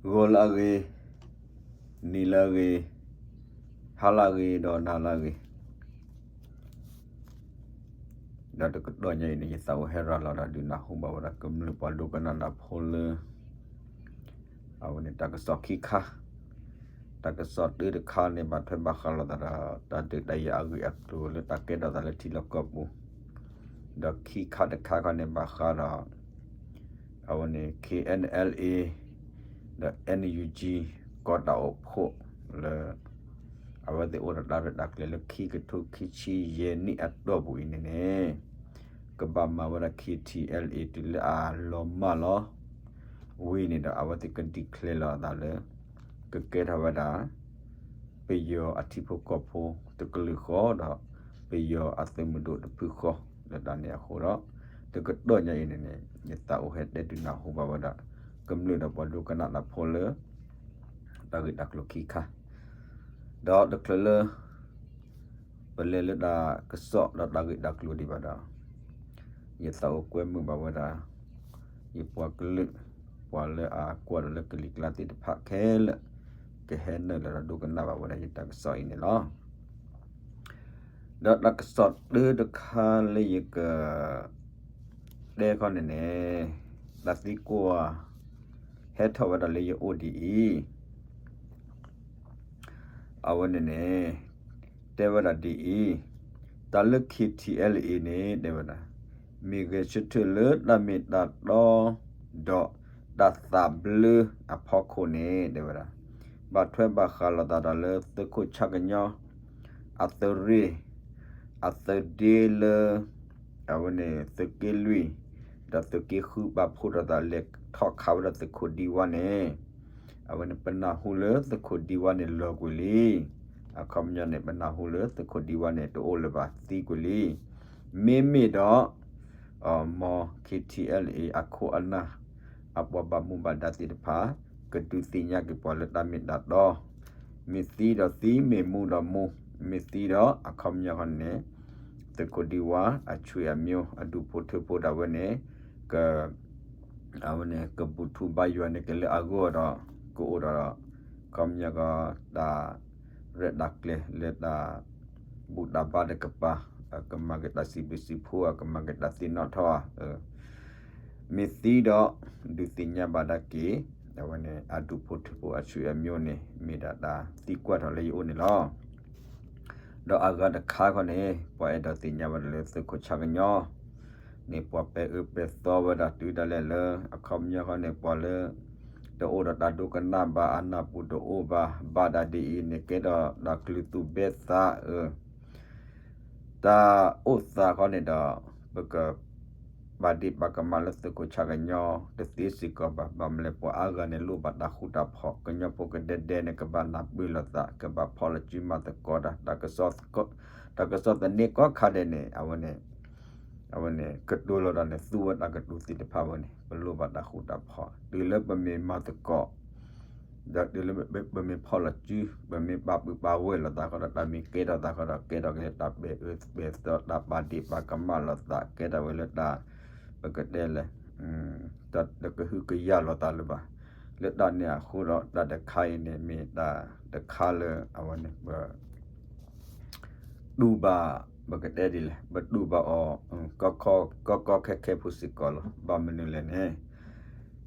ဂီၤလၢအဂ့ၤ, နံၤလၢအဂ့ၤ, ဟါလၢအဂ့ၤ ဒီးနၤလၢအဂ့ၤ, ဒီးတကတီၢ်ညါအံၤန့ၣ် ယသးအိၣ်ဟဲရၤလီၤဒီးဒုးနၢ်ဟူဘၣ်ဝဲဒၣ်ကမျၢၢ်ပှၤဒိကနၣ်တၢ်ဖိလၢ အဝဲန့ၣ်တၢ်ကစီၣ်ခံခါ, တၢ်ကစီၣ်တၢတခါန့ၣ် ဘၣ်ထွဲဘၣ်ဃးလိာ်သးဒီး တၢ်ဒုးတၢ်ယၤအဂ့ၢ်အကျိၤလၢတၢ်ကဲထီၣ်သးလၢထံလီၢ်ကီၢ်ပူၤ, ဒီးခံခါတခါခီန့ၣ် ဘၣ်ဃးဒီး အဝဲန့ၣ် KNLA ဒီး NUG ကီၢ်တၢ်အိၣ်ဖှိၣ်လၢ အဝဲသ့ၣ်အိၣ်ဒီးတၢ်ရဲၣ်တၢ်ကျဲၤလၢခံကထိခံဆံယဲၢ်နံၣ်အတီၢ်ပူၤအံၤန့ၣ်န့ၣ် ကဘၣ်မၤဝဲဒၣ် KTLA တုၤလၢအလီၤမၢ်လီၤ ဝံၤန့ၣ်ဒီး အဝဲသ့ၣ်က declare လီၤအသးလၢ ကကဲထီၣ်ဝဲဒၣ် ပယီၤအထံဖိကီၢ်ဖိတကလုာ်ဃီဒီး ပယီၤအသုးမုၢ်ဒိၣ်တဖုဃီ လၢတၢ်န့ၣ်အဃိဒီး တကတီၢ်ညါအံၤန့ၣ်န့ၣ် ယသးအိၣ်ဟဲတဲဒုးနၢ်ဟူဘၣ်ဝဲဒၣ် ကမျၢၢ်ဒီးပှၤဒိကနၣ်တၢ်ဖိလၢ တၢ်ဂ့ၢ်တၢ်ကျိၤခံခါ ဒီးတချုးလၢ ပလဲၤလၢတၢ်ကစီၣ်ဒီးတၢ်ဂ့ၢ်တၢ်ကျိၤဒံးဘၣ်ဒီး ယသးအိၣ်ကွဲမုာ်ဘၣ်ဝဲဒၣ် ယပှၤကလုာ် ပှၤလၢအကွၢ်ဒီးလၢကလံၤကျါသ့ၣ်တဖၣ်ခဲလၢာ် ကဟဲနုာ်လီၤဒီးဒိကနၣ်ဘၣ်ဝဲဒၣ်ယတၢ်ကစီၣ်အံၤန့ၣ်လီၤ. ဒီးတၢ်ကစီၣ်တၢတခါလၢယက တဲခီန့ၣ်န့ၣ် တၢ်သံကွၢ် ဟဲထီၣ်ဝဲဒၣ်လၢယအိၣ်ဒ်အံၤ အဝဲန့ၣ်န့ၣ် တဲဝဲဒၣ်ဒ်အံၤ, တၢ်လၢ KTLA န့ၣ် တဲဝဲဒၣ် မ့ၢ်ဂဲၤဆၢထၢၣ်လၢတၢ်မ့ၢ်တၢ်တီ ဒီးတၢ်သးဘျၢအဖီခိၣ်န့ၣ် တဲဝဲဒၣ် ဘၣ်ထွဲဘၣ်ဃးလိာ်သးဒီးလၢသုးခိၣ်ဆၣ်ကညီ အသုးရ့ၣ် အသုးဒ့လၢ အဝဲန့ၣ် သုးက့လွံၢ် ဒီးသုးက့ဃု ပာ်ဖှိၣ်ထီၣ်သး လဲၤထီၣ်ခးဝဲဒၣ်သုးခိၣ်ဒံဝါန့ၣ်, အဝဲန့ၣ် ပနၢ်ဟူလၢသုးခိၣ်ဒံဝါန့ၣ်လီၤကွံာ်လံ. အခီပညီန့ၣ် ပနၢ်ဟူလၢသုးခိၣ်ဒံဝါန့ၣ် တအိၣ်လၢၤဘၣ် သံကွံာ်လံ. မ့မ့ၢ်ဒီး မ် KTLA အခိၣ်အနၢ် အပှၤဘၣ်မူဘၣ်ဒါသ့ၣ်တဖၣ် ကဒုးသ့ၣ်ညါက့ၤပှၤလၢတၢ်မ့ၢ်တၢ်တီ, မ့ၢ်သံဒီးသံ, မ့ၢ်မူဒီးမူ, မ့ၢ်သံဒီး အခီပညီန့ၣ် သုးခိၣ်ဒံဝါ အဆွေအမျိုး အဒူၣ်ဖိထၢဖိဒၣ်ဝဲန့ၣ် က အဝဲန့ၣ် ကဘူၣ်ထီၣ်ဘါယွၤန့ၢ်က့ၤလၢအဂီၢ်ဒီး ကအိၣ်ဒီး ခီပညီကီး တၢ်ရဲၣ်တၢ်ကျဲၤလၢတၢ် ဘူၣ်တၢ်ဘါတကပၤ, ကမၤက့ၤတၢ်စံးဘျုးစံးဖှိၣ်ဧါ, ကမၤက့ၤတၢ်သ့ၣ်နီၣ်ထီၣ်ဧါ, မ့ၢ်သံဒီး ဒုးသ့ၣ်ညါဘၣ်ဒၣ်က့ၤ အဝဲန့ၣ် အဒူၣ်ဖိထၢဖိ အဆွေအမျိုးန့ၣ် မ့ၢ်ဒၣ်တၢ်သံကွၢ်ထီၣ်လၢယအိၣ်န့ၣ်လီၤ. ဒီးအဂၤတခါခီန့ၣ် ပှၤအဲၣ်ဒိးသ့ၣ်ညါဝဲဒၣ်လၢသုးခိၣ်ဆၣ်ကညီ န့ၣ် ပှၤပဲာ်အၢပဲာ်သီဝဲဒၣ်တုၤဒၣ်လဲာ်လၢ အခီပညီခီန့ၣ် ပှၤလၢ တအိၣ်ဒီးတၢ်ဒိကနၣ်ဘၣ် အနၢ်ပူၤတအိၣ်ဘၣ်, ဘၣ်ဒၣ်ဒ်အံၤန့ၣ် ကဲထီၣ်တၢ်ကလုၢ်သူၣ်ဘဲသးအၢ တၢ်အိၣ်သးခီန့ၣ်ဒီး ပက ပာ်ဒ့ၣ်ပာ်ကမၣ်လၢသုးခိၣ်ဆၣ်ကညီ တသ့စ့ၢ်ကီးဘၣ်. ဘၣ်မနုၤလဲၣ် ပှၤအါဂၤန့ၣ် လိၣ်ဘၣ်တၢ်ဃူတၢ်ဖိး, ကညီဖိကဒဲဒဲန့ၣ် ကဘၣ်နၢ်ပၢၢ်လိာ်သး, ကဘၣ်ဖီၣ်လီၤစုမၤသကိးတၢ်, တၢ်ကစီၣ်သန့ကိးခါဒဲးန့ၣ် အဝဲန့ၣ် အဝဲန့ၣ် ကတိၤလီၤတၢ်န့ၣ် သူဝဲတၢ်ကတိၤသ့ၣ်တဖၣ်ဝဲန့ၣ် ပလိၣ်ဘၣ်တၢ်ဃူတၢ်ဖိး, တုၤလၢပမ့ၢ်မၤသကိး ဒီးတုၤလၢပမ့ၢ်ဖီၣ်လီၤစု, ပမ့ၢ်ပာ်ပုၢ်ပာ်ဝဲၢ်လိာ်သးဃီဒီး တၢ်မ့ၢ်ကဲထီၣ်သးဃီဒီး ကဲထီၣ်က့ၤလၢတၢ်ပဲာ်အၢပဲာ်သီ, တၢ်ပာ်ဒ့ၣ်ပာ်ကမၣ်လိာ်သး, ကဲထီၣ်ဝဲလၢတၢ် ပကတဲလဲၣ် တကဟုကယာ်လိာ်သးလၢၤဘၣ်. လၢတၢ်န့ၣ်အဃိဒီး တၢ်တခါအံၤန့ၣ် မ့ၢ်တၢ်တခါလၢအဝဲန့ၣ် ပ တူၢ်ဘၣ် ပကတဲဒ်လဲၣ် ပတူၢ်ဘၣ်အီၤ ကီကီခဲခဲဖိစ့ၢ်ကီးလီၤ. ဘၣ်မနုၤလဲၣ်န့ၣ်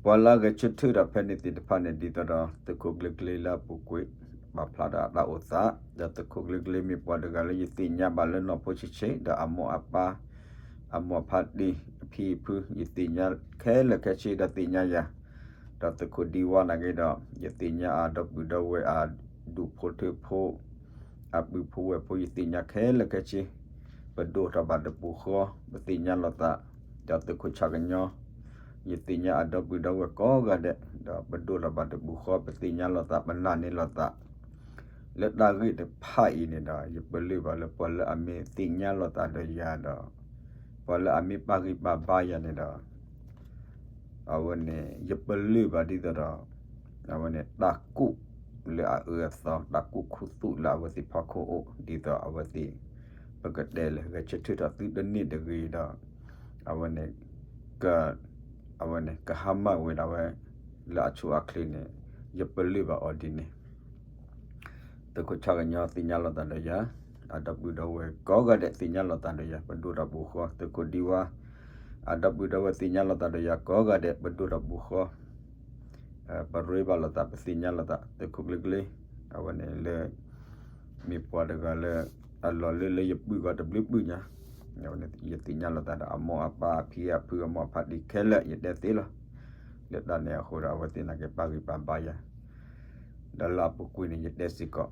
ပှၤလၢအဂဲၤဆၢထၢၣ်ဒီးဖဲန့ၣ်သ့ၣ်တဖၣ်န့ၣ် ဒ်သိးဒီး သုးခိၣ်ကျ့ကျ့လၢအပူၤကွံာ် ပာ်ဖျါဒီးအတၢ်အိၣ်သး, ဒီးသုးခိၣ်ကျ့ကျ့မ့ၢ်ပှၤတဂၤလၢယသ့ၣ်ညါဘၣ်လၢနီၢ်ဖိဆံးဆံး ဒီးအမိၢ်အပၢ် အမိၢ်အဖါတံၢ် အဖံအဖု ယသ့ၣ်ညါခဲလၢာ်ခဲဆ့ဒီးသ့ၣ်ညါယၤ, ဒီးသုးခိၣ်ဒံဝါန့ၣ်က့ဒီး ယသ့ၣ်ညါအဒီပုၢ်ဒီဝဲၢ် အဒူၣ်ဖိထၢဖိ အပုၢ်ဖိဝဲၢ်ဖိ ယသ့ၣ်ညါခဲလၢာ်ခဲဆ့, ပဒိၣ်ထီၣ်ဘၣ်တပူၤဃီ ပသ့ၣ်ညါလိာ်သး, ဒီးသုးခိၣ်ဆၣ်ကညီ ယသ့ၣ်ညါအဒီပုၢ်ဒီဝဲၢ်ကိးဂၤဒဲး, ဒီးပဒိၣ်ထီၣ်ဘၣ်တပူၤဃီ ပသ့ၣ်ညါလိာ်သး ပနာ်န့ၢ်လိာ်သး, လၢတၢ်ဂ့ၢ်တဖၣ်အံၤန့ၣ်ဒီး ယပလၢၢ်ဘၣ်လၢပှၤလၢအမ့ၢ်သ့ၣ်ညါလိာ်သးဒီးယၤဒီး ပှၤလၢအမ့ၢ်ပာ်ဂံၢ်ပာ်ဘါယၤန့ၣ်ဒီး အဝဲန့ၣ် ယပလၢၢ်ဘၣ်ဒ်သိးဒီး အဝဲန့ၣ် တၢ်ကူၣ်လၢအအၢအသီ တၢ်ကူၣ်ခူသူၣ်လၢအဝဲသ့ၣ်ဖီခိၣ်အိၣ် ဒ်သိးအဝဲသ့ၣ် ပကတဲလၢ ဂဲၤဆၢထၢၣ်ထီၣ်သုတန့ၢ်တဂ့ၤဒီး အဝဲန့ၣ် က အဝဲန့ၣ် ကဟါမၢ်ဝဲဒၣ်ဝဲ လၢအဆိအချ့န့ၣ် ယပလၢၢ်ဘၣ်အီၤဒ်န့ၣ် သုးခိၣ်ဆၣ်ကညီသ့ၣ်ညါလိာ်သးဒီးယၤ, အဒီပုၢ်ဒီဝဲၢ်ကိးဂၤဒဲးသ့ၣ်ညါလိာ်သးဒီးယၤ, ပဒိၣ်ဒီးပှၤဃီ သုးခိၣ်ဒံဝါ, အဒီပုၢ်ဒီဝဲၢ်သ့ၣ်ညါလိာ်သးဒီးယၤကိးဂၤဒဲး, ပဒိၣ်ဒီးပှၤဃီ ပရ့ဘၣ်လိာ်သး ပသ့ၣ်ညါလိာ်သး သုးခိၣ်ကျ့ကျ့, အဝဲန့ၣ်လၢ မ့ၢ်ပှၤတဂၤလၢ အလီၢ်လၢလၢယပုၢ်ဂီၢ်တဘျုးပုၢ်ညါ, ယသ့ၣ်ညါလိာ်သးဒီးအမိၢ်အပၢ်အဖံအဖုအမိၢ်အဖးဒံးခဲလၢာ် ယတဲသ့လီၤ. လၢတၢ်န့ၣ်အဃိဒီး အဝဲသ့ၣ်နာ်က့ပာ်ဂံၢ်ပာ်ဘါယၤ, ဒီးလၢအပူၤကွံာ်န့ၣ် ယတဲစ့ၢ်ကီး,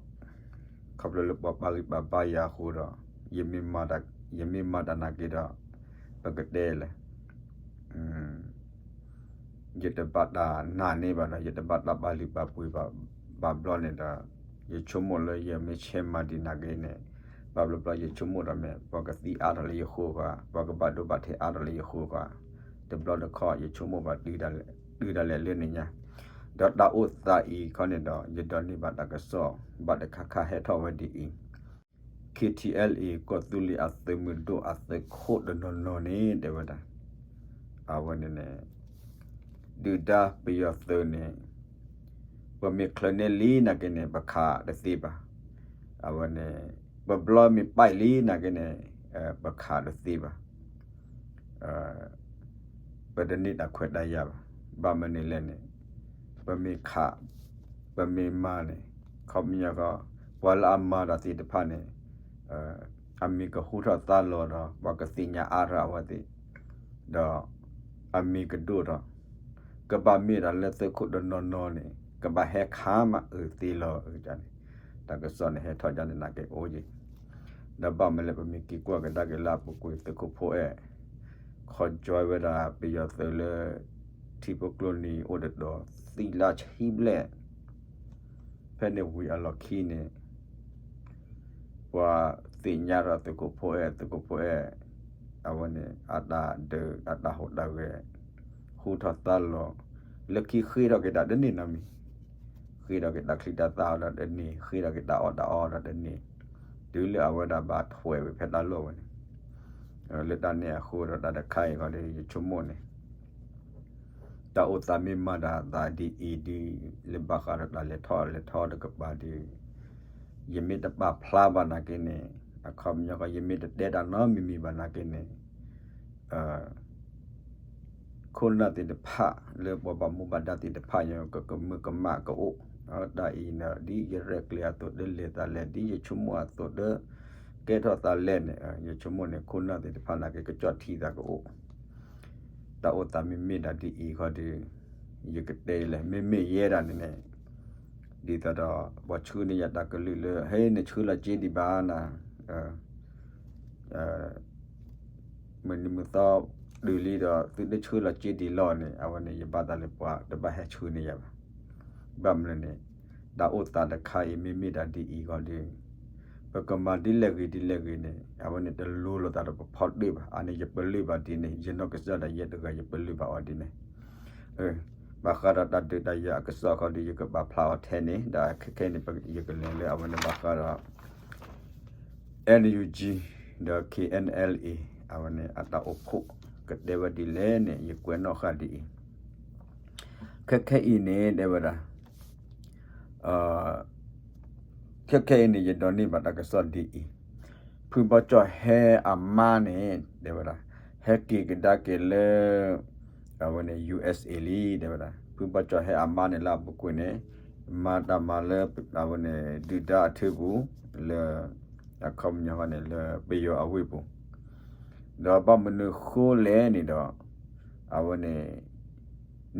ခီဖျိလၢပှၤပာ်ဂံၢ်ပာ်ဘါယၤအဃိဒီး ယမ့ၢ်မၤတၢ်နာ်က့ဒီး ပကတဲလဲၣ် ယတဘၣ်တၢ်နာ်န့ၢ်ဘၣ်ဒီး ယတဘၣ်တၢ်ပာ်လုၢ်ပာ်ပှ့ၤဘၣ်ဘျီန့ၣ်ဒီး ယဆိကမိၣ်လၢယမ့ၢ်ဆဲးမၤဒံးနာ်က့န့ၣ်, ဘၣ်ဘျီဘျီယဆိကမိၣ်ဒီးမ့ၢ် ပှၤကသံအါထီၣ်လၢယဃိဧါ, ပှၤကဘၣ်ဒိဘၣ်ထံးအါထီၣ်လၢယဃိဧါ, တဘျီတခီၣ် ယဆိကမိၣ်ဘၣ် တုၤဒၣ်လဲာ်လၢန့ၣ်ညါ, ဒီးတၢ်အိၣ်သးအံၤခီန့ၣ်ဒီး ယဒိးန့ၢ်ဘၣ်တၢ်ကစီၣ် ဘၣ်တခါခါဟဲထီၣ်ဝဲဒ်အံၤ KTLA ကီၢ်သူလ့ၤအသုးမုၢ်ဒိၣ်အသုးခိၣ်တနီၤနီၤန့ၣ် တဲဝဲဒၣ်, အဝဲန့ၣ်န့ၣ် ဒုၣ်ဒါပယီၤသုးန့ၣ် ပမ့ၢ်ချၢန့ၢ်လံနာ်က့န့ၣ် ပခးတသ့ဘၣ်. အဝဲန့ၣ် ပဘျီမ့ၢ်ပဲာ်လံနာ်က့န့ၣ် ပခးတသ့ဘၣ်. ပတန့ၢ်တၢ်ခွဲးတၢ်ယာ်ဘၣ်. ဘၣ်မနုၤလဲၣ်န့ၣ် ပမ့ၢ်ခး ပမ့ၢ်မၤန့ၣ် ခီပညီဃီ ပှၤလၢအမၤတၢ်သ့ၣ်တဖၣ်န့ၣ် အမံၤကဟူထီၣ်သါလီၤဒီး ပှၤကသ့ၣ်ညါအါထီၣ်အဝဲသ့ၣ်, ဒီးအမံၤကဒိၣ်ထီၣ်, ကဘၣ်မ့ၢ်ဒၣ်လၢသုးခိၣ်တနီၤနီၤန့ၣ် ကဘၣ်ဟဲခးမးအုးသ့လီၤန့ၣ်, တၢ်ကစီၣ်န့ၣ်ဟဲထီၣ်ဒ်န့ၣ်နာ်က့အိၣ်ယံၤ, ဒီးဘၣ်မနုၤလဲၣ် ပမ့ၢ်က့ၤကွၢ်ကဒါက့ၤလၢအပူၤကွံာ် သုးခိၣ်ဖိအဲၣ် ခီ join ဝဲဒၣ်ပယီၤသုးလၢ ထံဖိကျိနံၤအိၣ်တတီၤ သံလၢဆံဘျဲၣ် ဖဲန့ၣ်ဝံၤအလီၢ်ခံန့ၣ် ပှၤသ့ၣ်ညါထီၣ်သုးခိၣ်ဖိအဲၣ် သုးခိၣ်ဖိအဲၣ် အဝဲန့ၣ် အတၢ်ဒုးအတၢ်ဟူးတၢ်ဂဲၤ ဟူထီၣ်သါလီၤ, လၢခံဃ့ထီၣ်က့ၤတၢ်တန့ၢ်နီတမံၤ, ဃ့ထီၣ်က့ၤတၢ်ချံတၢ်သၣ်ဒီးတန့ၢ်, ဃ့ထီၣ်က့ၤတၢ်အီၣ်တၢ်အီဒီးတန့ၢ်, တုၤလၢအဝဲဒၣ်ဘၣ်ထွဲဝဲဖဲတၢ်လီၢ်ဝဲန့ၣ်, လၢတၢ်န့ၣ်အဃိဒီးတၢ်တခါအံၤဃီဒီး ယဆိကမိၣ်န့ၣ် တၢ်အိၣ်သးမ့ၢ်မၤတၢ်သးဒ်အံၤဒ် လၢဘၣ်ဃးဒီးတၢ်လဲၤထီၣ်လဲၤထီတကပၤဒီး ယမ့ၢ်တပာ်ဖျါဘၣ်နာ်က့န့ၣ် အခီပညီဃီ ယမ့ၢ်တတဲတၢ်နီတမံၤမံၤဘၣ်နာ်က့န့ၣ် ခိၣ်နၢ်သ့ၣ်တဖၣ် လၢပှၤဘၣ်မူဘၣ်ဒါသ့ၣ်တဖၣ် ကကမၢကမၣ်ကအိၣ်, တၢ်အံၤန့ၣ် ဒ်ယရဲၣ်ကျဲၤအသိး တလဲၤသးလဲၣ်, ဒ်ယဆိကမိၣ်အသိး တကဲထီၣ်သးလဲၣ်န့ၣ် ယဆိကမိၣ်န့ၣ် ခိၣ်နၢ်သ့ၣ်တဖၣ်နာ်က့ ကကၠီၣ်ထံသးကအိၣ်, တၢ်အိၣ်သးမ့မ့ၢ်ဒၣ်ဒ်အံၤဃီဒီး ယကတဲလဲၣ် မ့မ့ၢ်ယဲဒၣ်န့ၣ်န့ၣ် ဒ်သိးဒီး ပှၤဆှၢန့ၢ်ယၤတၢ်ကလုၢ်လၢ ဟဲနဆှၢလီၤစ့ဒံးဘၣ်နၤ မုၢ်နံၤမုၢ်သီတုၤလံဒီး သုတဆှၢလီၤစ့ဒံးလီၤန့ၣ် အဝဲန့ၣ် ယဘၣ်သးလၢပှၤတဘၣ်ဟဲဆှၢန့ၢ်ယၤဘၣ်. ဘၣ်မနုၤန့ၣ် တၢ်အိၣ်သးတခါအံၤမ့မ့ၢ်ဒၣ်ဒ်အံၤဃီဒီး ပကမၤဒ်လဲၣ်ဂ့ၤဒ်လဲၣ်ဂ့ၤန့ၣ် အဝဲန့ၣ်တလိၤလိာ်သးဒီးပဖီတၢၣ်ဘၣ်. အန့ၣ်ယပလၢၢ်ဘၣ်ဒ်န့ၣ် ယနီၢ်ကစၢ်ဒၣ်ယဲတဂၤယပလၢၢ်ဘၣ်အီၤဒ်န့ၣ် ဘၣ်ဃးဒီးတၢ်ဒုးတၢ်ယၤအကစီၣ်ဃီဒီး ယကပာ်ဖျါအီၤထဲန့ၣ် ဒီးခဲခဲအံၤန့ၣ် ယကလဲၤလၢအဝဲန့ၣ်ဘၣ်ဃးဒီး NUG ဒီး K N L A အဝဲန့ၣ် အတၢ်အိၣ်ဖှိၣ် ကတဲဝဲဒ်လဲၣ်န့ၣ် ယကွဲးနီၣ်ဃာ်ဒ်အံၤ, ခဲခဲအံၤန့ၣ် တဲဝဲဒၣ် ခဲခဲအံၤန့ၣ် ယဒိးန့ၢ်ဘၣ်တၢ်ကစီၣ်ဒ်အံၤ, ဖုဘီကၠီၣ်ဟဲအမါန့ၣ် တဲဝဲဒၣ် ဟဲက့ၤကဒါက့ၤလၢ အဝဲန့ၣ် U S A လံ တဲဝဲဒၣ် ဖုဘီကၠီၣ်ဟဲအမါန့ၣ် လၢအပူၤကွံာ်န့ၣ် မၤတၢ်မၤလၢ အဝဲန့ၣ် ဒုၣ်ဒါအထၢပူၤ လၢ အခီပညီဃီန့ၣ် လၢပယီၤအဝ့ၢ်ပူၤ ဒီးဘၣ်မနုၤဃိလဲၣ်န့ၣ်ဒီး အဝဲန့ၣ်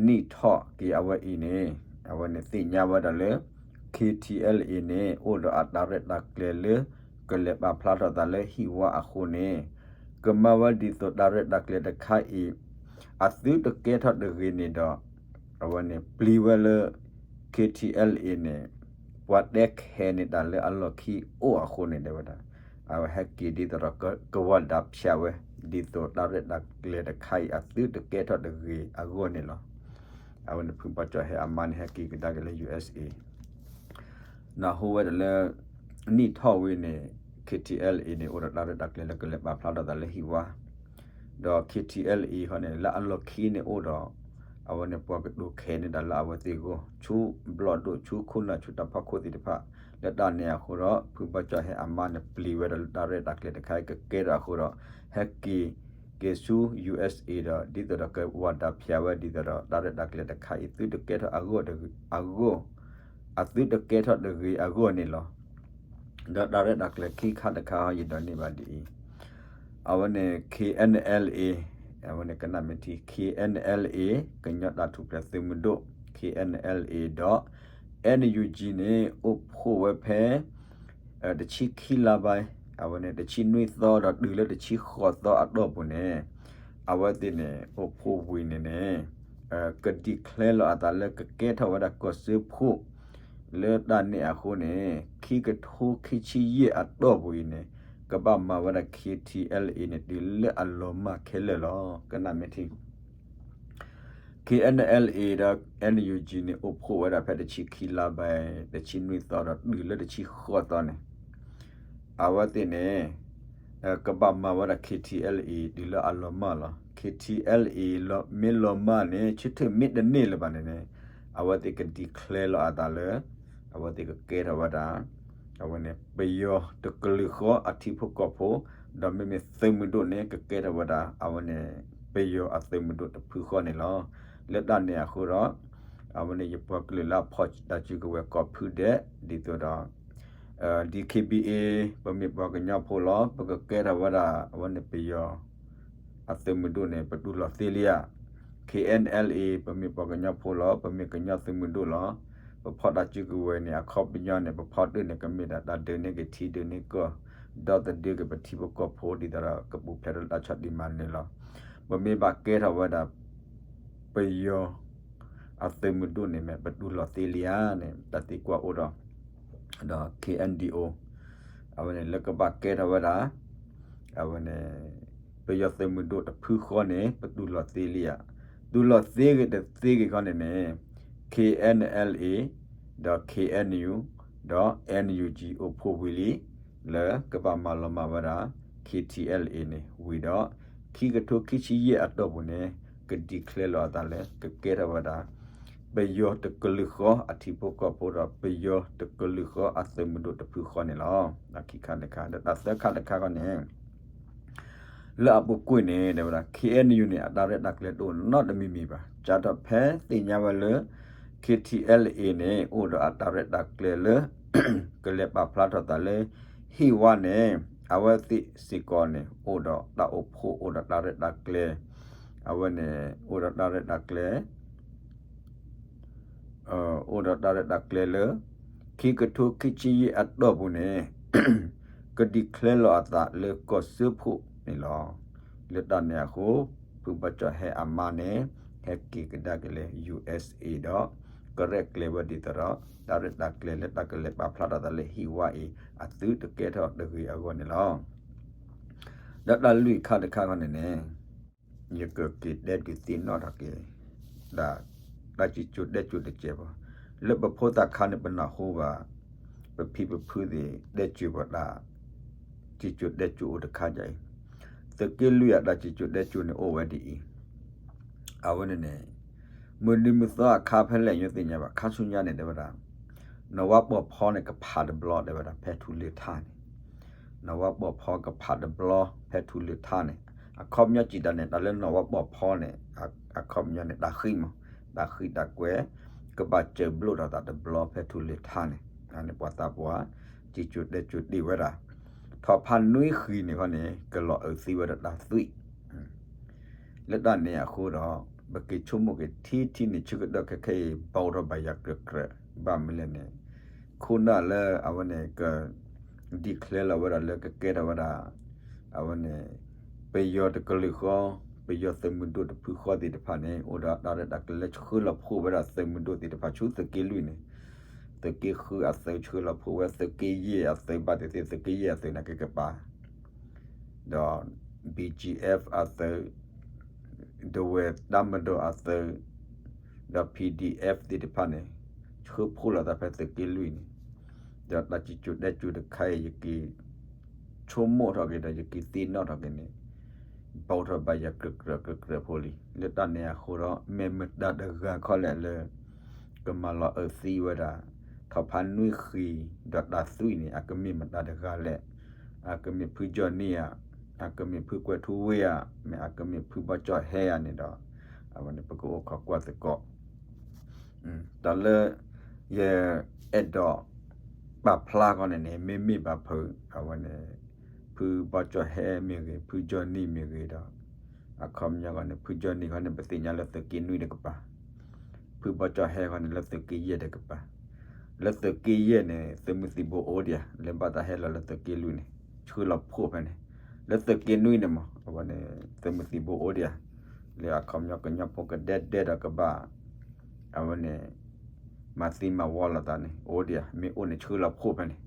နံၣ်ထီၣ်က့ၤအဝဲအံၤန့ၣ် အဝဲန့ၣ်သ့ၣ်ညါဝဲဒၣ်လၢ K T L A န့ၣ် အိၣ်ဒီးအတၢ်ရဲၣ်တၢ်ကျဲၤလၢ ကလဲၤပာ်ဖျါထီၣ်သးလၢဟံၣ်ဝါအဃိန့ၣ် ကမၤဝဲဒ်သိးတၢ်ရဲၣ်တၢ်ကျဲၤတခါအံၤ အသုတကဲထီၣ်တဂ့ၤန့ၣ်ဒီး အဝဲန့ၣ်ပျံၤဝဲလၢ K T L A န့ၣ် ပှၤတဲခဲန့ၢ်တၢ်လၢအလီၢ်ခံအိၣ်အဃိန့ၣ် တဲဝဲဒၣ် အဝဲဟဲက့ၤဒ်သိးဒီးကဝီၤဒၣ်ဖၠးဝဲ ဒ်သိးတၢ်ရဲၣ်တၢ်ကျဲၤတခါအံၤအသုတကဲထီၣ်တဂ့ၤအဂီၢ်န့ၣ်လီၤ. အဝဲန့ၣ်ဖုဘီကၠီၣ်ဟဲအမါန့ၣ် ဟဲက့ၤကဒါက့ၤလၢ U S A နၢ်ဟူဝဲဒၣ်လၢ နံၣ်ထီၣ်ဝံၤန့ၣ် K T L A န့ၣ် အိၣ်ဒီးတၢ်ရဲၣ်တၢ်ကျဲၤလၢကလဲၤပာ်ဖျါထီၣ်သးလၢဟံၣ်ဝါ ဒီး K T L A ဃီန့ၣ် လၢအလီၢ်ခံန့ၣ်အိၣ်ဒီး အဝဲန့ၣ်ပှၤကတိၤခဲန့ၢ်တၢ်လၢအဝဲသ့ၣ်အဂီၢ် ဆူဘျီၣ်ဒိၣ် ဆူခိၣ်နၢ် ဆူတၢ်ဖီခိၣ်သ့ၣ်တဖၣ် လၢတၢ်န့ၣ်အဃိဒီး ဖုဘီကၠီၣ်ဟဲအမါန့ၣ် ပျံၤဝဲဒၣ်လၢတၢ်ရဲၣ်တၢ်ကျဲၤတခါအံၤ ကကဲထီၣ်အဃိဒီး ဟဲက့ၤ က့ၤဆူ ယူအက်စ့ၣ်အ့ ဒီး ဒ်သိးဒီးကဝၤဒၣ်ဖျါဝဲဒ်သိးဒီး တၢ်ရဲၣ်တၢ်ကျဲၤတခါအံၤ သုတကဲထီၣ်အဂီၢ်တဂ့ၤအဂီၢ် အသုတကဲထီၣ်တဂ့ၤအဂီၢ်န့ၣ်လီၤ. ဒီးတၢ်ရဲၣ်တၢ်ကျဲၤခံခါတခါ ယဒိးန့ၢ်ဘၣ်ဒ်အံၤ, အဝဲန့ၣ် ခ့ၣ်အဲၣ်ၣ်အဲလ်အ့ အဝဲန့ၣ်ကနၣ်မ့ၢ်ထံ ခ့ၣ်အဲၣ်ၣ်အဲလ်အ့ ကညီတၢ်ထူၣ်ဖျဲးသုးမုၢ်ဒိၣ် ခ့ၣ်အဲၣ်ၣ်အဲလ်အ့ ဒီး အၣ်အၣ်ယူၣ်ကၠံၣ်န့ၣ် အိၣ်ဖှိၣ်ဝဲဖဲ တဆံခံလါဘၣ်, အဝဲန့ၣ် တဆံနွံသီဒီးတုၤလၢတဆံဃိးသီအတီၢ်ပူၤန့ၣ် အဝဲသ့ၣ်န့ၣ် အိၣ်ဖှိၣ်ဝံၤန့ၣ်န့ၣ် က declare လီၤအသးလၢကကဲထီၣ်ဝဲဒၣ်ကီၢ်စၢဖှိၣ် လၢတၢ်န့ၣ်အဃိန့ၣ် ခံကထိခံဆံယဲၢ်အတီၢ်ပူၤအံၤန့ၣ် ကဘၣ်မၤဝဲဒၣ် ခ့ၣ်ထံၣ်အဲၣ်လ်အ့န့ၣ် တုၤလၢအလီၤမၢ်ခဲလၢာ်လီၤ. ကနၣ်မ့ၢ်ထံ ခ့ၣ်အဲၣ်ၣ်အဲလ်အ့ ဒီး အၣ်အၣ်ယူၣ်ကၠံၣ်န့ၣ် အိၣ်ဖှိၣ်ဝဲဒၣ်ဖဲတဆံခံလါဘၣ် တဆံနွံသီဒီးတုၤလၢတဆံဃိးသီန့ၣ် အဝဲသ့ၣ်န့ၣ် ကဘၣ်မၤဝဲဒၣ် ခ့ၣ်ထံၣ်အဲၣ်လ်အ့ တုၤလၢအလီၤမၢ်လီၤ. ခ့ၣ်ထံၣ်အဲၣ်လ်အ့ မ့ၢ်လီၤမၢ်န့ၣ် ဆၢထၢၣ်မ့ၢ်တန့ၢ်လၢၤဘၣ်န့ၣ်န့ၣ် အဝဲသ့ၣ်က declare လီၤအသးလၢ အဝဲသ့ၣ်ကကဲထီၣ်ဝဲဒၣ် အဝဲန့ၣ် ပယီၤတကလုာ်ဃီအထံဖိကီၢ်ဖိ ဒီးမ့မ့ၢ်သုးမုၢ်ဒိၣ်န့ၣ် ကကဲထီၣ်ဝဲဒၣ် အဝဲန့ၣ် ပယီၤအသုးမုၢ်ဒိၣ်တဖုဃီန့ၣ်လီၤ. လၢတၢ်န့ၣ်အဃိဒီး အဝဲန့ၣ်ယပှၤကလုာ်လၢအဖီၣ်တၢ်စုကဝဲၤကိးဖုဒဲး ဒ်သိးဒီး DKBA ပမ့ၢ်ပှၤကညီဖိလီၤ ပကကဲထီၣ်ဝဲဒၣ် အဝဲန့ၣ်ပယီၤ အသုးမုၢ်ဒိၣ်န့ၣ် ပတူၢ်လိာ်သ့လံဧါ. ခ့ၣ်အဲၣ်ၣ်အဲလ်အ့ ပမ့ၢ်ပှၤကညီဖိလီၤ ပမ့ၢ်ကညီသုးမုၢ်ဒိၣ်လီၤ ပဖီၣ်တၢ်စုကဝဲၤန့ၣ် အခီပညီန့ၣ် ပဖီၣ်တၢၢ်န့ၣ် ကမ့ၢ်ဒၣ်တၢ်ဒုးန့ၢ်က့ၤထံဒုးန့ၢ်ကီၢ် ဒီသဒၢက့ၤပထံဖိကီၢ်ဖိ ဒ်သိးဒီးကပူၤဖျဲးထီၣ်လၢတၢ်ဆီၣ်တံၢ်မၤနၢၤလီၤ. ပမ့ၢ်ဘၣ်ကဲထီၣ်ဝဲဒၣ် ပယီၤ အသုးမုၢ်ဒိၣ်န့ၣ်မ့ၢ် ပတူၢ်လိာ်သ့လံဧါန့ၣ် တၢ်သံကွၢ်အိၣ်ဒီး ဒီး KNDO အဝဲန့ၣ်လၢကဘၣ်ကဲထီၣ်ဝဲဒၣ် အဝဲန့ၣ် ပယီၤသုးမုၢ်ဒိၣ်တဖုဃီန့ၣ် ပတူၢ်လိာ်သ့လံဧါ. တူၢ်လိာ်သ့ဂ့ၤတသ့ဂ့ၤဃီန့ၣ်န့ၣ် KNLA ဒီး KNU ဒီး NUG အိၣ်ဖှိၣ်ဝံၤလံ လၢကဘၣ်မၤလီၤမၢ်ဝဲဒၣ် KTLA န့ၣ်ဝံၤဒီး ခံကထိခံဆံယဲၢ်အတီၢ်ပူၤန့ၣ် က declare လီၤအသးလၢ ကကဲထီၣ်ဝဲဒၣ် ပယီၤတကလုာ်ဃီအထံဖိကီၢ်ဖိဒီး ပယီၤတကလုာ်ဃီအသုးမုၢ်ဒိၣ်တဖုဃီန့ၣ်လီၤ. ခံခါတခါ ဒီးတၢ်သၢခါတခါဃီန့ၣ် လၢအပူၤကွံာ်န့ၣ် တဲဝဲဒၣ် KNU န့ၣ် အတၢ်ရဲၣ်တၢ်ကျဲၤတအိၣ်နီတမံၤမံၤဘၣ်. ကၢ်ထီၣ်ဖဲသ့ၣ်ညါဝဲလၢ KTLA န့ၣ် အိၣ်ဒီးအတၢ်ရဲၣ်တၢ်ကျဲၤလၢ ကလဲၤပာ်ဖျါထီၣ်သးလၢ ဟံၣ်ဝါန့ၣ် အဝဲသ့ၣ်စ့ၢ်ကီးန့ၣ် အိၣ်ဒီးတၢ်အိၣ်ဖှိၣ် အိၣ်ဒီးတၢ်ရဲၣ်တၢ်ကျဲၤ အဝဲန့ၣ် အိၣ်ဒီးတၢ်ရဲၣ်တၢ်ကျဲၤ အိၣ်ဒီးတၢ်ရဲၣ်တၢ်ကျဲၤလၢ ခံကထိခံဆံယဲၢ်အတီၢ်ပူၤန့ၣ် က declare လီၤအသးလၢကီၢ်စၢဖှိၣ်န့ၣ်လီၤ. လၢတၢ်န့ၣ်အဃိ ဖုဘီကၠီၣ်ဟဲအမါန့ၣ် ဟဲက့ၤကဒါက့ၤလၢ USA ဒီး ကရဲၣ်ကျဲၤဝဲဒ်သိးဒီး တၢ်ရဲၣ်တၢ်ကျဲၤလၢတၢ်ကလဲၤပာ်ဖျါထီၣ်သးလၢဟံၣ်ဝါအံၤ အသုတကဲထီၣ်တဂ့ၤအဂီၢ်န့ၣ်လီၤ. ဒီးတၢ်လွံၢ်ခါတခါဃီန့ၣ်န့ၣ် ယကက့ၤတဲဒုးသ့ၣ်နီၣ်ထီၣ်က့ၤ ဒ်တၢ်စံၣ်စိၤတဲစိၤတစဲးဘၣ်, လၢပဖိသၣ်ခါန့ၣ် ပနၢ်ဟူဘၣ် ပဖံပဖုသ့ၣ်တဲစိၤဘၣ်တၢ် စံၣ်စိၤတဲစိၤအိၣ်တခါဒ်အံၤ, သုးက့လွံၢ်အတၢ်စံၣ်စိၤတဲစိၤန့ၣ်အိၣ်ဝဲဒ်အံၤ, အဝဲန့ၣ်န့ၣ် မုၢ်နံၤမုၢ်သီအခါဖဲလဲၣ် ယသ့ၣ်ညါဘၣ် ခါဆူညါန့ၣ် တဲဝဲဒၣ် နီၢ်ဝါပီၣ်ဖီန့ၣ် ကဖးတဘျီ တဲဝဲဒၣ် ဖဲထူလၢထါန့ၣ်, နီၢ်ဝါပီၣ်ဖီကဖးတဘျီ ဖဲထူလၢထါန့ၣ်, အခီပညီစံးတၢ်န့ၣ် တၢ်လၢနီၢ်ဝါပီၣ်ဖီန့ၣ် အခီပညီန့ၣ် တၢ်ဃံမး, တၢ်ဃံတၢ်ကွဲၤ ကဘၣ်စၢၤဘျိးထီၣ်သးတဘျီ ဖဲထူလၢထါန့ၣ်, န့ၣ်ပှၤသးပှၢ် စံၣ်စိၤတဲစိၤတ့ၢ်ဝဲဒၣ်, ထီၣ်ဖးနွံဃံၤန့ၣ်ဃီန့ၣ် ကလီၤအုးသံဝဲဒီးတၢ်သွံၣ် လၢတၢ်န့ၣ်အဃိဒီး ပက့ၤဆိကမိၣ်က့ၤထံထံန့ၣ် ဆၢကတီၢ်ခဲခဲအံၤ ဘၣ်အိၣ်ထီၣ်ဘၣ်ယၤကြၢးကြၢး, ဘၣ်မနုၤလဲၣ်န့ၣ် ခိၣ်နၢ်လၢအဝဲန့ၣ် က declare လီၤဝဲဒၣ်လၢကကဲထီၣ်ဝဲဒၣ် အဝဲန့ၣ် ပယီၤတကလုာ်ဃီ, ပယီၤသုးမုၢ်ဒိၣ်တဖုဃီသ့ၣ်တဖၣ်န့ၣ် အိၣ်ဒီးတၢ်ရဲၣ်တၢ်ကျဲၤလၢဆှၢလီၤဖှိၣ်ဝဲဒၣ်သုးမုၢ်ဒိၣ်သ့ၣ်တဖၣ်ဆူသုးက့လွံၢ်န့ၣ်, သုးက့ဃုအသုးဆှၢလီၤဖှိၣ်ဝဲ သုးက့ယဲၢ်အသုးဘၣ်သ့ၣ်သ့ၣ် သုးက့ယဲၢ်အသုးန့ၣ်က့ၤကပၤ ဒီး BGF အသုး, ဒဝဲၢ်တၢ်မၤဒီးအသုး, ဒီး PDF သ့ၣ်တဖၣ်န့ၣ် ဆှၢဖှိၣ်လီၤသးဖဲသုးက့လွံၢ်န့ၣ်, ဒီးတၢ်စံၣ်စိၤတဲစိၤတခါအံၤ ယက့ၤဆိကမိၣ်ထီၣ်က့ၤဒီး ယက့ၤသ့ၣ်နီၣ်ထီၣ်က့ၤန့ၣ် ဘီထီၣ်ဘၣ်ယၤကြၢးကြၢးကြၢးကြၢးဖိလံ. လၢတၢ်န့ၣ်အဃိဒီး မ့ၢ်မတၤတဂၤခီလဲၣ်လၢ ကမၤလီၤအၢသံဝဲဒၣ် ထီၣ်ဖးနွံဃံ ဒီးတၢ်သွံၣ်န့ၣ် အကမ့ၢ်မတၤတဂၤလဲၣ်. အကမ့ၢ်ဖုကၠီၣ်နံၣ်ဧါ, အကမ့ၢ်ဖုကွဲးထူဝ့ဧါ, မ့ၢ်အကမ့ၢ်ဖုဘီကၠီၣ်ဟဲဧါန့ၣ်ဒီး အဝဲန့ၣ် ပကအိၣ်ခိးကွၢ်သကိး တၢ်လၢ ယအဲၣ်ဒိးပာ်ဖျါခီန့ၣ်န့ၣ် မ့မ့ၢ်ဘၣ်ဖု အဝဲန့ၣ် ဖုဘီကၠီၣ်ဟဲမ့ၢ်ဂ့ၤ ဖုကၠီၣ်နံၣ်မ့ၢ်ဂ့ၤဒီး အခီပညီခီန့ၣ် ဖုကၠီၣ်နံၣ်ခီန့ၣ် ပသ့ၣ်ညါလၢသုးက့နွံတကပၤ, ဖုဘီကၠီၣ်ဟဲခီန့ၣ် လၢသုးက့ယဲၢ်တကပၤ, လၢသုးက့ယဲၢ်န့ၣ် သုးမုၢ်သံၣ်ဘိအိၣ်ဒံးဧါ, လၢဘၣ်တၢ်ဟဲလီၤလၢသုးက့လွံၢ်န့ၣ် ဆှၢလီၤဖှိၣ်ဖဲန့ၣ်, လၢသုးက့နွံန့ၣ်မး အဝဲန့ၣ် သုးမုၢ်သံၣ်ဘိအိၣ်ဒံးဧါ, လၢအခီပညီကညီဖိကဒဲဒဲဒီးကဘၣ် အဝဲန့ၣ် မၤသံမၤဝီလိာ်သးန့ၣ် အိၣ်ဒံးဧါ, မ့ၢ်အိၣ်န့ၣ်ဆှၢလီၤဖှိၣ်ဖဲန့ၣ်,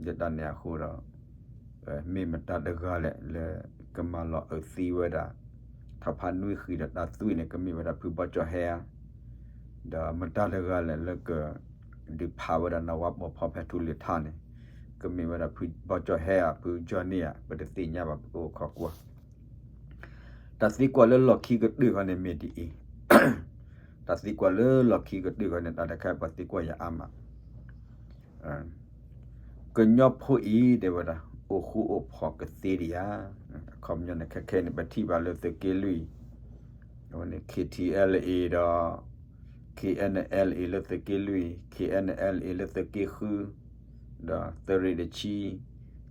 လၢတၢ်န့ၣ်အဃိဒီး မ့ၢ်မတၤတဂၤလဲၣ် လၢကမၤလီၤအၢသံဝဲဒၣ် ထီၣ်ဖးနွံဃံဒီးတၢ်သွံၣ်န့ၣ် ကမ့ၢ်ဝဲဒၣ်ဖုဘီကၠီၣ်ဟဲဧါ, ဒီးမတၤတဂၤလဲၣ်လၢက ဒုးဖးဝဲဒၣ်နဝါပိာ်ဖီဖဲထူလ့ၤထါန့ၣ် ကမ့ၢ်ဝဲဒၣ်ဖုဘီကၠီၣ်ဟဲဧါ ဖုကၠီၣ်နံၣ်ဧါ ပတသ့ၣ်ညါဘၣ် ပကအိၣ်ခိးကွၢ် တၢ်သံကွၢ်လၢလီၢ်ခံကတၢၢ်ခီန့ၣ်မ့ၢ်ဒ်အံၤ, တၢ်သံကွၢ်လၢလီၢ်ခံကတၢၢ်ခီန့ၣ် တၢ်တခါပှၤသံကွၢ်ယၤအါမး, ကညီဖိအံၤတဲဝဲဒၣ် အိၣ်ဃူအိၣ်ဖိးကသ့ဒံးဧါ, အခီပညီန့ၣ် ခဲခဲန့ၣ် ပထံၣ်ဘၣ်လၢသုးက့လွံၢ် အဝဲန့ၣ် K T L A ဒီး K N L A လၢသုးက့လွံၢ် K N L A လၢသုးက့ဃု ဒီးသုးရ့ၣ်တဆံ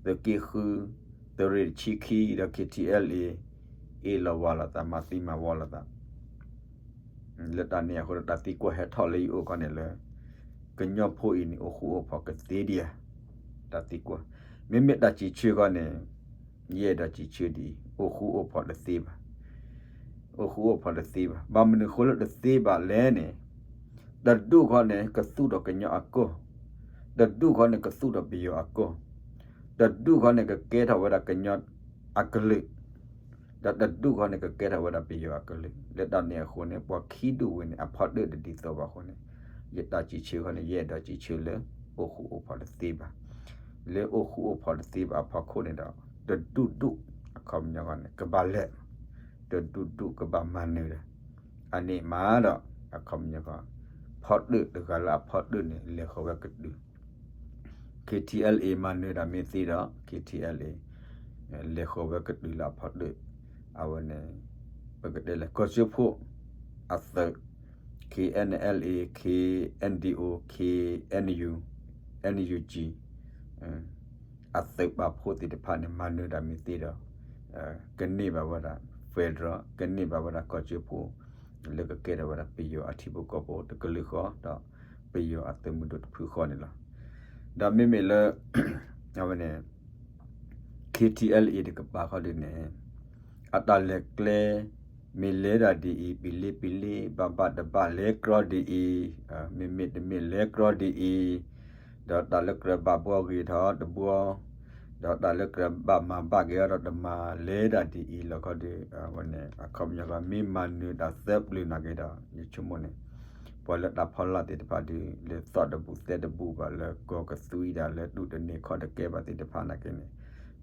သုးက့ဃု သုးရ့ၣ်တဆံခံ ဒီး K T L A အ့ၣ်လိာ်ဝးလိာ်သး မၤသံမၤဝီလိာ်သး လၢတၢ်န့ၣ်အဃိဒီး တၢ်သံကွၢ်ဟဲထီၣ်လၢယအိၣ်ခီန့ၣ်လၢ ကညီဖိအံၤန့ၣ် အိၣ်ဃူအိၣ်ဖိးကသ့ဒံးဧါ, တၢ်သံကွၢ်, မ့မ့ၢ်တၢ်စံးဆၢခီန့ၣ် ယအဲၣ်ဒိးစံးဆၢဒ်အံၤ, အိၣ်ဃူအိၣ်ဖိးတသ့ဘၣ်, အိၣ်ဃူအိၣ်ဖိးတသ့ဘၣ်. ဘၣ်မနုၤဃိလၢတသ့ဘၣ်လဲၣ်န့ၣ်, တဒူၣ်ခီန့ၣ် ကသူၣ်ဒီးကညီအကီၢ်, တဒူၣ်ခီန့ၣ် ကသူၣ်ဒီးပယီၤအကီၢ်, တဒူၣ်ခီန့ၣ် ကကဲထီၣ်ဝဲဒၣ်ကညီအကလုာ် ဒီးတဒူၣ်ခီန့ၣ် ကကဲထီၣ်ဝဲဒၣ်ပယီၤအကလုာ်, လၢတၢ်န့ၣ်အဃိန့ၣ် ပှၤခံဒူၣ်ဝဲန့ၣ် အဖီတၢၣ်တဒ်သိးဘၣ်အဃိန့ၣ်, ယတၢ်စံးဆၢခီန့ၣ် ယအဲၣ်ဒိးစံးဆၢလၢ အိၣ်ဃူအိၣ်ဖိးတသ့ဘၣ်. လၢအိၣ်ဃူအိၣ်ဖိးတသ့ဘၣ်အဖီခိၣ်န့ၣ်ဒီး တဒူၣ်ဒူၣ် အခီပညီခီန့ၣ် ကဘၣ်လဲၤ, တဒူၣ်ဒူၣ်ကဘၣ်မၤနၢၤဒီး အန့ၣ်မးဒီး အခီပညီခီ ဖီတၢၣ်တဂၤလၢအဖီတၢၣ်န့ၣ် လဲၤဃီၤဝဲကတုၤ K T L A မၤနၢၤတၢ်မ့ၢ်သ့ဒီး K T L A လဲၤဃီၤဝဲကတုၤလၢအဖီတၢၣ်, အဝဲန့ၣ် ပကတဲလၢကီၢ်စၢဖှိၣ်အသုး K N L A, K N D O, K N U, N U G အသုးပာ်ဖှိၣ်သ့ၣ်တဖၣ်န့ၣ် မၤနၢၤတၢ်မ့ၢ်သ့ဒီး ကန့ၢ်ဘၣ်ဝဲဒၣ် federal ကန့ၢ်ဘၣ်ဝဲဒၣ်ကီၢ်စၢဖှိၣ် လၢကကဲထီၣ်ဝဲဒၣ်ပယီၤအထံဖိကီၢ်ဖိတကလုာ်ဃီ ဒီးပယီၤအသုးမုၢ်ဒိၣ်တဖုဃီန့ၣ်လီၤ. ဒီးမ့မ့ၢ်လၢ အဝဲန့ၣ် K T L A တကပၤဃီဒ်န့ၣ် အတၢ်လဲၤကျဲ မ့ၢ်လဲၤဒၣ်ဒ်အံၤ ပံၤလ့ပံၤလ့ ဘၣ်ဘၣ်တဘၣ်လဲၤကြီဒ်အံၤ, မ့မ့ၢ်တမ့ၢ်လဲၤကြီဒ်အံၤ, ဒီးတၢ်လၢကြၢးဘၣ်ဘှီဂ့ၤထီၣ်တဘှီ, ဒီးတၢ်လၢကြၢးဘၣ်မၤဘၣ်က့ၤအီၤဒီးတမၤ လဲၤဒၣ်ဒ်အံၤလီၤခီဒီး အဝဲန့ၣ် အခီပညီကီး မ့ၢ်မၤနၢၤတၢ်သၢပျၢၤနာ်က့ဒီး ယဆိကမိၣ်န့ၣ် ပှၤလၢတၢ်ဖီလာ်သ့ၣ်တဖၣ်ဒီး လဲၤသီၣ်တဘူၣ်သဲတဘူၣ်ဘၣ်လၢကီၢ်ကသွံဒၣ်လၢတူၢ်တန့ၢ်ခီၣ်တကဲဘၣ်သ့ၣ်တဖၣ်နာ်က့န့ၣ်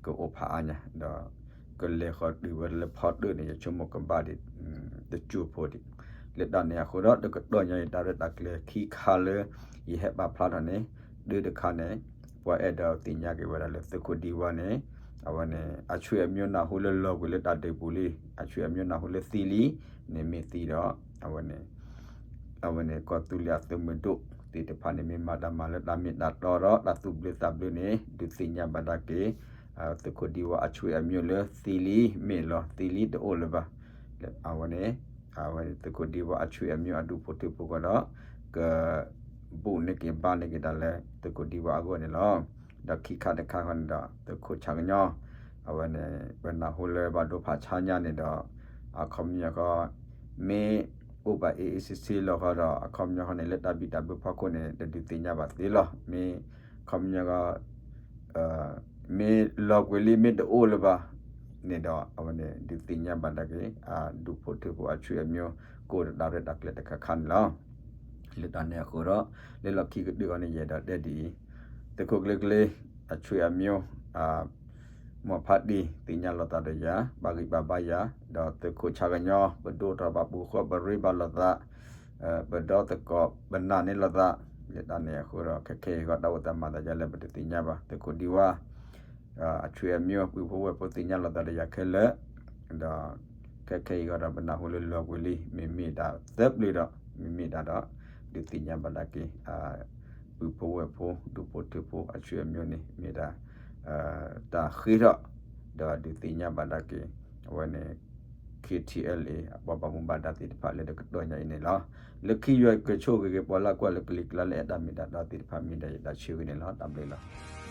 ကအိၣ်ဖးအါညါ ဒီး ကလဲၤဃီၤတုၤဝဲလၢဖီတၢၣ်န့ၣ် ယဆိကမိၣ်ကဘၣ်ဒံး တစိၢ်ဖိဒံး လၢတၢ်န့ၣ်အဃိဒီး တကတီၢ်ညါအံၤ တၢ်ရဲၣ်တၢ်ကျဲၤခံခါလၢ ယဟဲပာ်ဖျါထီၣ်န့ၣ် ဒုးတခါန့ၣ် ပှၤအဲၣ်ဒိးသ့ၣ်ညါက့ၤဝဲဒၣ်လၢသုးခိၣ်ဒံဝါန့ၣ် အဝဲန့ၣ် အဆွေမျိုးနၢ်ဟူလၢလီၤကွံာ်လၢတၢ်ဒုးပူၤလံ အဆွေမျိုးနၢ်ဟူလၢသံလံ န့ၣ်မ့ၢ်သံဒီး အဝဲန့ၣ် အဝဲန့ၣ် ကီၢ်သူလ့ၤအသုးမုၢ်ဒိၣ်သ့ၣ်တဖၣ်န့ၣ် မ့ၢ်မၤတၢ်မၤလၢတၢ်မ့ၢ်တၢ်တီဒီး တၢ်သူၣ်ဘျုးသးဘျုးန့ၣ် ဒုးသ့ၣ်ညါဘၣ်ဒၣ်က့ၤ သုးခိၣ်ဒံဝါအဆွေမျိုးလၢသံလံ မ့ၢ်လီၤ သံလံတအိၣ်လၢၤဘၣ် လၢအဝဲန့ၣ် အဝဲန့ၣ် သုးခိၣ်ဒံဝါအဆွေမျိုး အဒူၣ်ဖိထၢဖိဃီဒီး က ဘူၣ်န့ၢ်က့ၤဘါန့ၢ်က့ၤတၢ်လၢသုးခိၣ်ဒံဝါအဂီၢ်န့ၣ်လီၤ. ဒီးခံခါတခါဃီန့ၣ်ဒီး သုးခိၣ်ဆၣ်ကညီ အဝဲန့ၣ် ပနၢ်ဟူလၢဘၣ်ဒိဖးဆါညါန့ၣ်ဒီး အခီပညီဃီ မ့ၢ်အိၣ်ဘၣ်အ့ၣ်အ့ၣ်ဆ့ဆ့လီၤဃီဒီး အခီပညီဃီန့ၣ် လၢတၢ်ဘံၣ်တၢ်ဘၢဖီခိၣ်န့ၣ် တဒုးသ့ၣ်ညါဘၣ်သ့လီၤ. မ့ၢ် အခီပညီဃီ မ့ၢ်လီၤကွံာ်လံ မ့ၢ်တအိၣ်လၢၤဘၣ်န့ၣ်ဒီး အဝဲန့ၣ် ဒုးသ့ၣ်ညါဘၣ်ဒၣ်က့ၤ အဒူၣ်ဖိထၢဖိအဆွေမျိုး ကအိၣ်ဒီးတၢ်ရဲၣ်တၢ်ကျဲၤတခါခါန့ၣ်လီၤ. လၢတၢ်န့ၣ်အဃိဒီး လၢလီၢ်ခံကတၢၢ်ဃီန့ၣ် ယအဲၣ်ဒိးတဲဒ်အံၤ, သုးခိၣ်ကျ့ကျ့ အဆွေမျိုး အ မိၢ်ဖးတံၢ်သ့ၣ်ညါလိာ်သးဒီးယၤ ဘၣ်ဂံၢ်ဘၣ်ဘါယၤ, ဒီးသုးခိၣ်ဆၣ်ကညီ ပဒိၣ်ထီၣ်ဘၣ်ပူၤဃီ ပရ့ဘၣ်လိာ်သး, ပဒီသကိး ပနာ်န့ၢ်လိာ်သး, လၢတၢ်န့ၣ်အဃိဒီး ခဲခဲအံၤဃီ တၢ်အိၣ်သးမၤသးယၤလၢပတသ့ၣ်ညါဘၣ် သုးခိၣ်ဒံဝါ အဆွေအမျိုး ပုၢ်ဖိဝဲၢ်ဖိသ့ၣ်ညါလိာ်သးဒီးယၤခဲလၢာ်, ဒီးခဲခဲအံၤဃီဒီး ပနၢ်ဟူလၢလီၤကွံာ်လံ မ့မ့ၢ်ဒၣ်သၢပျၢၤဒီး မ့မ့ၢ်ဒၣ်ဒီး ဒုးသ့ၣ်ညါဘၣ်ဒၣ်က့ၤ ပုၢ်ဖိဝဲၢ်ဖိ ဒူၣ်ဖိထၢဖိ အဆွေအမျိုးန့ၣ် မ့ၢ်ဒၣ် တၢ်ဃ့ထီၣ် ဒီးဒုးသ့ၣ်ညါဘၣ်ဒၣ်က့ၤ အဝဲန့ၣ် ခ့ထံအဲလ်အ့ အပှၤဘၣ်မူဘၣ်ဒါသ့ၣ်တဖၣ်လၢတကတီၢ်ညါအံၤန့ၣ်လီၤ. လၢခံယွၤကဆိၣ်ဂ့ၤက့ၤ ပှၤလၢကွၢ်လၢကလံၤကျါလၢအဲၣ်တၢ်မ့ၢ်တၢ်တီသ့ၣ်တဖၣ် မ့ၢ်ဒၣ်ယတၢ်ဆၢဂ့ၤန့ၣ်လီၤ. တၢ်ဘျုးလီၤ.